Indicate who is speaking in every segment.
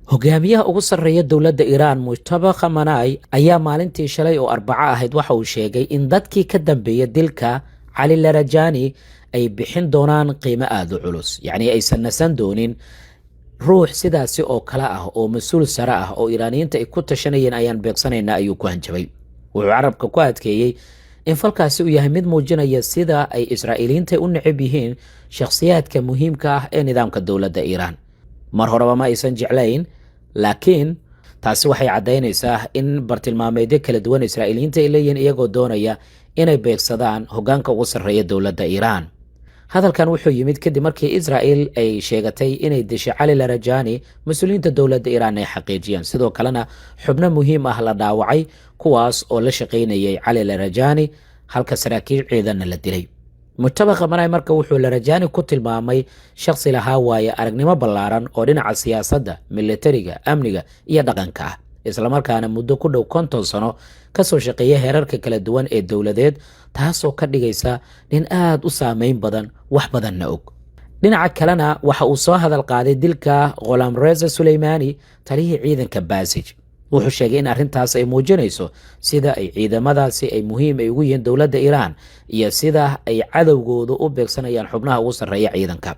Speaker 1: Hogaamiyaha ugu sarreeya dowladda Iiraan, Mujtaba Khamanai, ayaa maalintii shalay oo Arbaco ahayd waxa uu sheegay in dadkii ka dambeeya dilka Cali Larajani ay bixin doonaan qiimo aada u culus, yacnii aysan nasan doonin. Ruux sidaasi oo kale ah oo mas-uul sare ah oo Iiraaniyiinta ay ku tashanayeen ayaan beegsanaynaa, ayuu ku hanjabay. Wuxuu carabka ku adkeeyey in falkaasi uu yahay mid muujinaya sida ay Israa'iiliyiinta u necab yihiin shakhsiyaadka muhiimka ah ee nidaamka dowladda Iiraan. Mar horeba ma aysan jeclayn, laakiin taasi waxay caddaynaysaa in bartilmaameedyo kala duwan Israa'iiliyiinta ay leeyihiin, iyagoo doonaya inay beegsadaan hoggaanka ugu sarreeya dowladda Iiraan. Hadalkan wuxuu yimid kadib markii Israa'il ay sheegatay inay dishay Cali Larajani, mas-uuliyiinta dowladda Iiraan ay xaqiijiyeen, sidoo kalena xubno muhiim ah la dhaawacay, kuwaas oo la shaqaynayay Cali Larajani, halka saraakiil ciidanna la dilay. Mujtaba Khamanay marka wuxuu Larajani ku tilmaamay shakhsi lahaa waaye aragnimo ballaaran oo dhinaca siyaasadda, militariga, amniga iyo dhaqanka ah, islamarkaana muddo ku dhow 50 sano kasoo shaqeeya heerarka kala duwan ee dowladeed, taasoo ka dhigaysa nin aada u saameyn badan, wax badanna og. Dhinaca kalena waxa uu soo hadal qaaday dilka Gholam Reza Suleymani, talihii ciidanka Basij. Wuxuu sheegay in arrintaas ay muujinayso sida ay ciidamadaasi ay muhiim ay ugu yihiin dowladda Iiraan iyo sida ay cadowgoodu u beegsanayaan xubnaha ugu sarreeya ciidanka.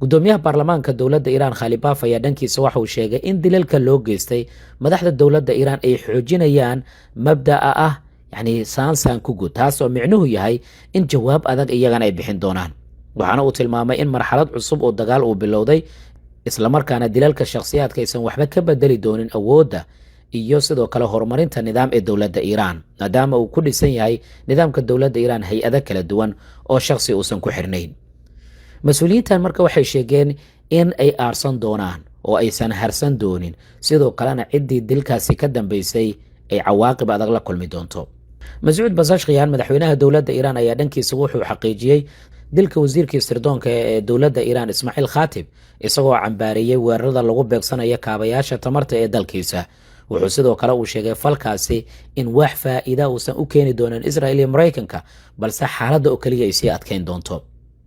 Speaker 1: Gudoomiyaha baarlamaanka dowladda Iiraan, Khalibaaf, ayaa dhankiisa waxa uu sheegay in dilalka loo geystay madaxda dowladda Iiraan ay xoojinayaan mabda'a ah, yacni, saansaan ku gud, taas oo micnuhu yahay in jawaab adag iyagana ay bixin doonaan. Waxaana uu tilmaamay in marxalad cusub oo dagaal uu bilowday, islamarkaana dilalka shakhsiyaadka aysan waxba ka bedeli doonin awoodda iyo sidoo kale horumarinta nidaam ee dowladda Iiraan, maadaama uu ku dhisan yahay nidaamka dowladda Iiraan hay-ado kala duwan oo shakhsi uusan ku xirnayn. Mas-uuliyiintan marka waxay sheegeen in ay aarsan doonaan oo aysan harsan doonin, sidoo kalena ciddii dilkaasi ka dambeysay ay cawaaqib adag la kulmi doonto. Mascuud Pezeshkian, madaxweynaha dowladda Iiraan, ayaa dhankiisa wuxuu xaqiijiyey dilka wasiirkii sirdoonka ee dowladda Iiraan, Ismaaciil Khatib, isagoo cambaareeyey weerarada lagu beegsanayo kaabayaasha tamarta ee dalkiisa. Wuxuu sidoo kale uu sheegay falkaasi in wax faa'iida uusan u keeni doonin Israel iyo Maraykanka, balse xaaladda oo keliya ay sii adkeyn doonto.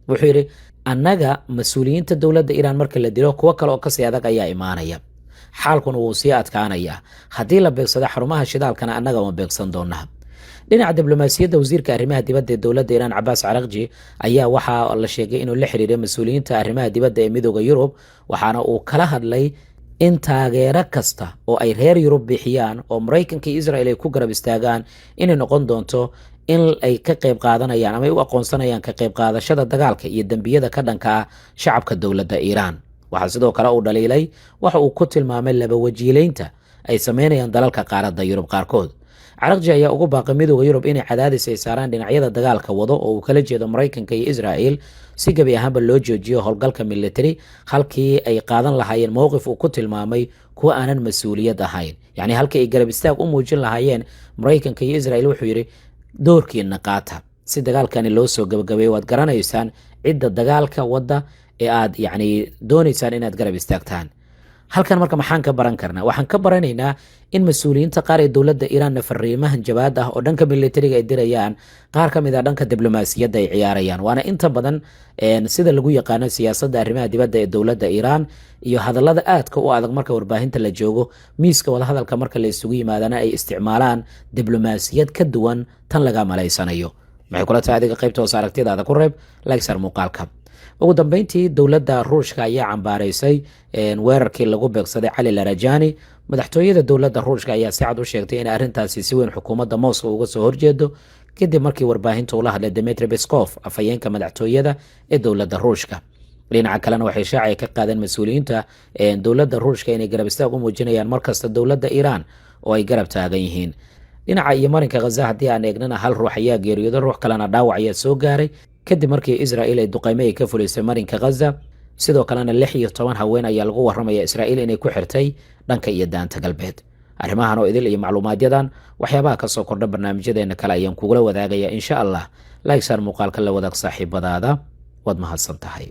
Speaker 1: Wuxuu yidhi: "Annaga mas-uuliyiinta dowladda Iiraan marka la dilo, kuwo kale oo kasii adag ayaa imaanaya, xaalkuna wuu sii adkaanayaa. Haddii la beegsado xarumaha shidaalkana, annaga ma beegsan doonaa." Dhinaca diblomaasiyadda, wasiirka arrimaha dibadda ee dowladda Iiraan, Cabaas Caraqji, ayaa waxaa la sheegay inuu la xiriiray mas-uuliyiinta arrimaha dibadda ee Midooda Yurub, waxaana uu kala hadlay in taageero kasta oo ay reer Yurub bixiyaan oo Maraykanka iyo Israel ay ku garab istaagaan inay noqon doonto in ay ka qayb qaadanayaan ama ay u aqoonsanayaan ka qayb qaadashada dagaalka iyo dembiyada ka dhanka ah shacabka dowladda Iiraan. Waxaa sidoo kale uu dhaliilay waxa uu ku tilmaamay laba wajiileynta ay sameynayaan dalalka qaaradda Yurub qaarkood. Caraqji ayaa ugu baaqay Midooda Yurub inay cadaadis ay saaraan dhinacyada dagaalka wado, oo uu kala jeedo Maraykanka iyo Israel, si gebi ahaanba loo joojiyo howlgalka military, halkii ay qaadan lahaayeen mowqif uu ku tilmaamay kuwa aanan mas-uuliyad ahayn, yacni halkii ay garab istaag u muujin lahaayeen Maraykanka iyo Israel. Wuxuu yidhi: "Doorkiina qaata si dagaalkani loo soo gabagabeeyo. Waad garanaysaan cidda dagaalka wadda ee aad yacni doonaysaan inaad garab istaagtaan." Halkan marka maxaan ka baran karnaa? Waxaan ka baranaynaa in mas-uuliyiinta qaar ee dowladda Iiraanna fariimahan jabaad ah oo dhanka militariga ay dirayaan, qaar ka mid ah dhanka diblomaasiyadda ay ciyaarayaan, waana inta badan sida lagu yaqaano siyaasadda arrimaha dibadda ee dowladda Iiraan iyo hadallada aadka u adag marka warbaahinta la joogo, miiska wadahadalka marka la isugu yimaadana ay isticmaalaan diblomaasiyad ka duwan tan laga malaysanayo. Maxay kula tahay adiga? Qaybta hoose aragtidaada ku reeb, like saar muuqaalka. Ugu dambeyntii, dowladda Ruushka ayaa cambaaraysay weerarkii lagu beegsaday Cali Larajani. Madaxtooyada dowladda Ruushka ayaa si cad u sheegtay in arrintaasi si weyn xukuumadda Moscow uga soo horjeedo, kadib markii warbaahinta ula hadlay Dmitri Peskov, afhayeenka madaxtooyada ee dowladda Ruushka. Dhinaca kalena, waxay shaaciga ka qaadeen mas-uuliyiinta dowladda Ruushka inay garab istaag u muujinayaan markasta dowladda Iiraan oo ay garab taagan yihiin. Dhinaca iyo marinka Khaza haddii aan eegnana, hal ruux ayaa geeriyooday, ruux kalena dhaawac ayaa soo gaaray, kadib markii Israel ay duqaymo ay ka fulisay marinka Khaza. Sidoo kalena 16 haween ayaa lagu waramaya Israa'iil inay ku xirtay dhanka iyo Daanta Galbeed. Arrimahan oo idil iyo macluumaadyadan waxyaabaha ka soo kordha barnaamijyadeena kale ayaan kugula wadaagaya, insha Allah. Like saar muuqaalka, la wadaag saaxiibadaada. Waad mahadsan tahay.